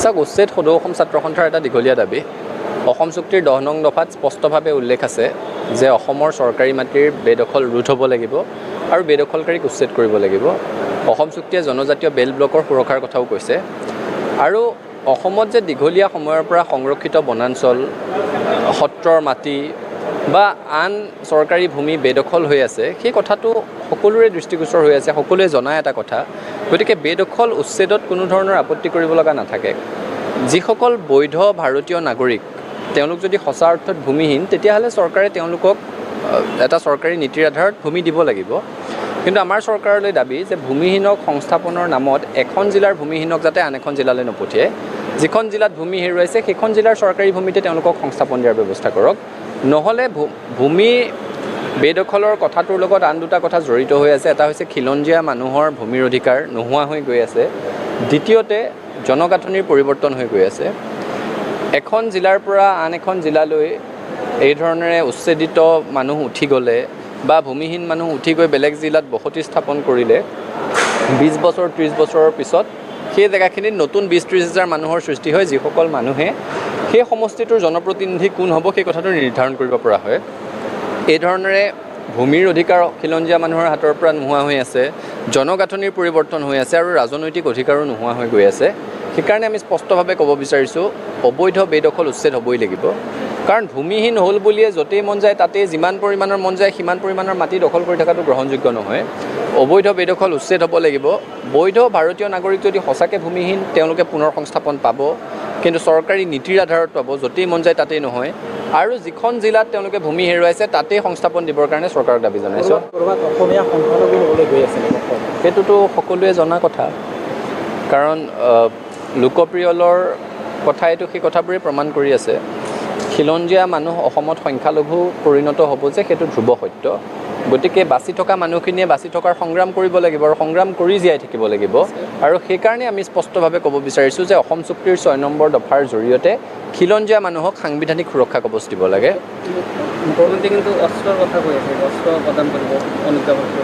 চাওক, উচ্ছেদ সদৌ অসম ছাত্ৰ সন্থাৰ এটা দীঘলীয়া দাবী। অসম চুক্তিৰ 10 নং দফাত স্পষ্টভাৱে উল্লেখ আছে যে অসমৰ চৰকাৰী মাটিৰ বেদখল ৰোধ হ'ব লাগিব আৰু বেদখলকাৰীক উচ্ছেদ কৰিব লাগিব। অসম চুক্তিয়ে জনজাতীয় বেল্ট ব্লকৰ সুৰক্ষাৰ কথাও কৈছে। আৰু অসমত যে দীঘলীয়া সময়ৰ পৰা সংৰক্ষিত বনাঞ্চল, সত্ৰৰ মাটি বা আন চৰকাৰী ভূমি বেদখল হৈ আছে, সেই কথাটো সকলোৰে দৃষ্টিগোচৰ হৈ আছে, সকলোৱে জনা এটা কথা। গতিকে বেদখল উচ্ছেদত কোনো ধৰণৰ আপত্তি কৰিব লগা নাথাকে। যিসকল বৈধ ভাৰতীয় নাগৰিক, তেওঁলোক যদি সঁচা অৰ্থত ভূমিহীন, তেতিয়াহ'লে চৰকাৰে তেওঁলোকক এটা চৰকাৰী নীতিৰ আধাৰত ভূমি দিব লাগিব। কিন্তু আমাৰ চৰকাৰলৈ দাবী যে ভূমিহীনক সংস্থাপনৰ নামত এখন জিলাৰ ভূমিহীনক যাতে আন এখন জিলালৈ নপঠিয়ায়। যিখন জিলাত ভূমি হেৰুৱাইছে, সেইখন জিলাৰ চৰকাৰী ভূমিতে তেওঁলোকক সংস্থাপন দিয়াৰ ব্যৱস্থা কৰক। নহ'লে ভূমি বেদখলৰ কথাটোৰ লগত আন দুটা কথা জড়িত হৈ আছে। এটা হৈছে খিলঞ্জীয়া মানুহৰ ভূমিৰ অধিকাৰ নোহোৱা হৈ গৈ আছে, দ্বিতীয়তে জনগাঁথনিৰ পৰিৱৰ্তন হৈ গৈ আছে। এখন জিলাৰ পৰা আন এখন জিলালৈ এই ধৰণেৰে উচ্ছেদিত মানুহ উঠি গ'লে বা ভূমিহীন মানুহ উঠি গৈ বেলেগ জিলাত বসতি স্থাপন কৰিলে 20 বছৰ 30 বছৰৰ পিছত সেই জেগাখিনিত নতুন 20-30 হাজাৰ মানুহৰ সৃষ্টি হয়, যিসকল মানুহে সেই সমষ্টিটোৰ জনপ্ৰতিনিধি কোন হ'ব সেই কথাটো নিৰ্ধাৰণ কৰিব পৰা হয়। এই ধৰণেৰে ভূমিৰ অধিকাৰ খিলঞ্জীয়া মানুহৰ হাতৰ পৰা নোহোৱা হৈ আছে, জনগাঁথনিৰ পৰিৱৰ্তন হৈ আছে আৰু ৰাজনৈতিক অধিকাৰো নোহোৱা হৈ গৈ আছে। সেইকাৰণে আমি স্পষ্টভাৱে ক'ব বিচাৰিছোঁ, অবৈধ বেদখল উচ্ছেদ হ'বই লাগিব। কাৰণ ভূমিহীন হ'ল বুলিয়ে য'তেই মন যায় তাতেই যিমান পৰিমাণৰ মন যায় সিমান পৰিমাণৰ মাটি দখল কৰি থকাটো গ্ৰহণযোগ্য নহয়। অবৈধ বেদখল উচ্ছেদ হ'ব লাগিব। বৈধ ভাৰতীয় নাগৰিক যদি সঁচাকৈ ভূমিহীন, তেওঁলোকে পুনৰ সংস্থাপন পাব, কিন্তু চৰকাৰী নীতিৰ আধাৰত পাব, য'তেই মন যায় তাতেই নহয়। আৰু যিখন জিলাত তেওঁলোকে ভূমি হেৰুৱাইছে তাতেই সংস্থাপন দিবৰ কাৰণে চৰকাৰক দাবী জনাইছোঁ। ক'ৰবাত অসমীয়া সংখ্যালঘু হ'বলৈ গৈ আছে, সেইটোতো সকলোৱে জনা কথা। কাৰণ লোকপ্ৰিয়লৰ কথাইতো সেই কথাবোৰেই প্ৰমাণ কৰি আছে। খিলঞ্জীয়া মানুহ অসমত সংখ্যালঘু পৰিণত হ'ব যে সেইটো ধ্ৰুৱ সত্য। গতিকে বাচি থকা মানুহখিনিয়ে বাচি থকাৰ সংগ্ৰাম কৰিব লাগিব আৰু সংগ্ৰাম কৰি জীয়াই থাকিব লাগিব। আৰু সেইকাৰণে আমি স্পষ্টভাৱে ক'ব বিচাৰিছোঁ যে অসম চুক্তিৰ 6 নম্বৰ দফাৰ জৰিয়তে খিলঞ্জীয়া মানুহক সাংবিধানিক সুৰক্ষা কৱচ দিব লাগে। মুখ্যমন্ত্ৰী কিন্তু অস্ত্ৰৰ কথা কৈ আছে, অস্ত্ৰ প্ৰদান কৰিব অনুজ্ঞাপত্ৰ।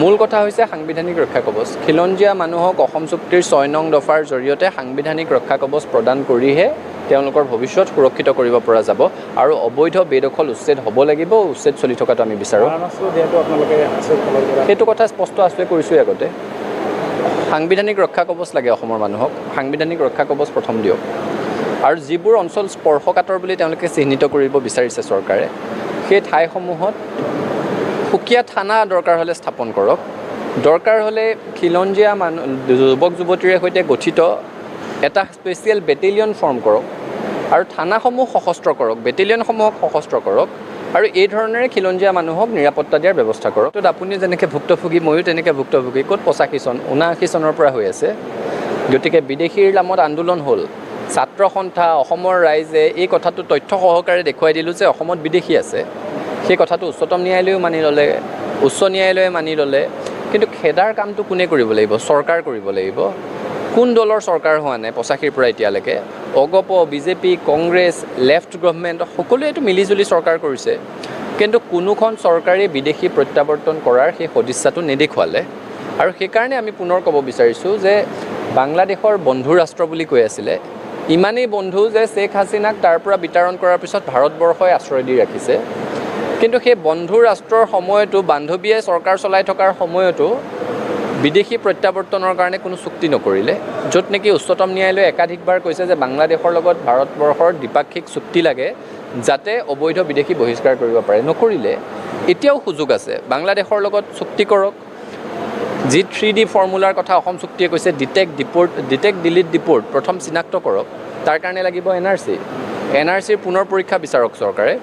মূল কথা হৈছে সাংবিধানিক ৰক্ষা কৱচ। খিলঞ্জীয়া মানুহক অসম চুক্তিৰ 6 নং দফাৰ জৰিয়তে সাংবিধানিক ৰক্ষা কৱচ প্ৰদান কৰিহে তেওঁলোকৰ ভৱিষ্যত সুৰক্ষিত কৰিব পৰা যাব। আৰু অবৈধ বেদখল উচ্ছেদ হ'ব লাগিব, উচ্ছেদ চলি থকাটো আমি বিচাৰোঁ। সেইটো কথা স্পষ্ট আছোৱে কৰিছোঁৱেই আগতে। সাংবিধানিক ৰক্ষা কৱচ লাগে অসমৰ মানুহক, সাংবিধানিক ৰক্ষা কৱচ প্ৰথম দিয়ক। আৰু যিবোৰ অঞ্চল স্পৰ্শকাতৰ বুলি তেওঁলোকে চিহ্নিত কৰিব বিচাৰিছে চৰকাৰে, সেই ঠাইসমূহত সুকীয়া থানা দৰকাৰ হ'লে স্থাপন কৰক। দৰকাৰ হ'লে খিলঞ্জীয়া মানুহ যুৱক যুৱতীৰে সৈতে গঠিত এটা স্পেচিয়েল বেটেলিয়ন ফৰ্ম কৰক আৰু থানাসমূহ সশস্ত্ৰ কৰক, বেটেলিয়নসমূহক সশস্ত্ৰ কৰক আৰু এই ধৰণেৰে খিলঞ্জীয়া মানুহক নিৰাপত্তা দিয়াৰ ব্যৱস্থা কৰক। ত'ত আপুনি যেনেকৈ ভুক্তভোগী, ময়ো তেনেকৈ ভুক্তভোগী। ক'ত 85 চন, 79 চনৰ পৰা হৈ আছে। গতিকে বিদেশীৰ নামত আন্দোলন হ'ল, ছাত্ৰ সন্থা, অসমৰ ৰাইজে এই কথাটো তথ্য সহকাৰে দেখুৱাই দিলোঁ যে অসমত বিদেশী আছে। সেই কথাটো উচ্চতম ন্যায়ালয়েও মানি ল'লে, উচ্চ ন্যায়ালয়ে মানি ল'লে। কিন্তু খেদাৰ কামটো কোনে কৰিব লাগিব? চৰকাৰ কৰিব লাগিব। কোন দলৰ চৰকাৰ হোৱা নাই 85ৰ পৰা এতিয়ালৈকে? অগপ, বিজেপি, কংগ্ৰেছ, লেফ্ট গভমেণ্ট সকলোৱেতো মিলিজুলি চৰকাৰ কৰিছে, কিন্তু কোনোখন চৰকাৰে বিদেশী প্ৰত্যাৱৰ্তন কৰাৰ সেই সদিচ্ছাটো নেদেখুৱালে। আৰু সেইকাৰণে আমি পুনৰ ক'ব বিচাৰিছোঁ যে বাংলাদেশৰ বন্ধু ৰাষ্ট্ৰ বুলি কৈ আছিলে, ইমানেই বন্ধু যে শ্বেখ হাছিনাক তাৰ পৰা বিতৰণ কৰাৰ পিছত ভাৰতবৰ্ষই আশ্ৰয় দি ৰাখিছে। কিন্তু সেই বন্ধু ৰাষ্ট্ৰৰ সময়তো, বান্ধৱীয়ে চৰকাৰ চলাই থকাৰ সময়তো বিদেশী প্ৰত্যাৱৰ্তনৰ কাৰণে কোনো চুক্তি নকৰিলে, য'ত নেকি উচ্চতম ন্যায়ালয়ে একাধিকবাৰ কৈছে যে বাংলাদেশৰ লগত ভাৰতবৰ্ষৰ দ্বিপাক্ষিক চুক্তি লাগে যাতে অবৈধ বিদেশী বহিষ্কাৰ কৰিব পাৰে। নকৰিলে। এতিয়াও সুযোগ আছে, বাংলাদেশৰ লগত চুক্তি কৰক। যি 3D ফৰ্মুলাৰ কথা অসম চুক্তিয়ে কৈছে, detect, deport, detect, delete, deport, প্ৰথম চিনাক্ত কৰক। তাৰ কাৰণে লাগিব N R C. N R চিৰ পুনৰ পৰীক্ষা বিচাৰক চৰকাৰে।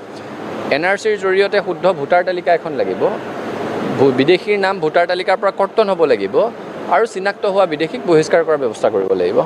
এন আৰ চিৰ জৰিয়তে শুদ্ধ ভোটাৰ তালিকা এখন লাগিব, বিদেশীৰ নাম ভোটাৰ তালিকাৰ পৰা কৰ্তন হ'ব লাগিব আৰু চিনাক্ত হোৱা বিদেশীক বহিষ্কাৰ কৰাৰ ব্যৱস্থা কৰিব লাগিব।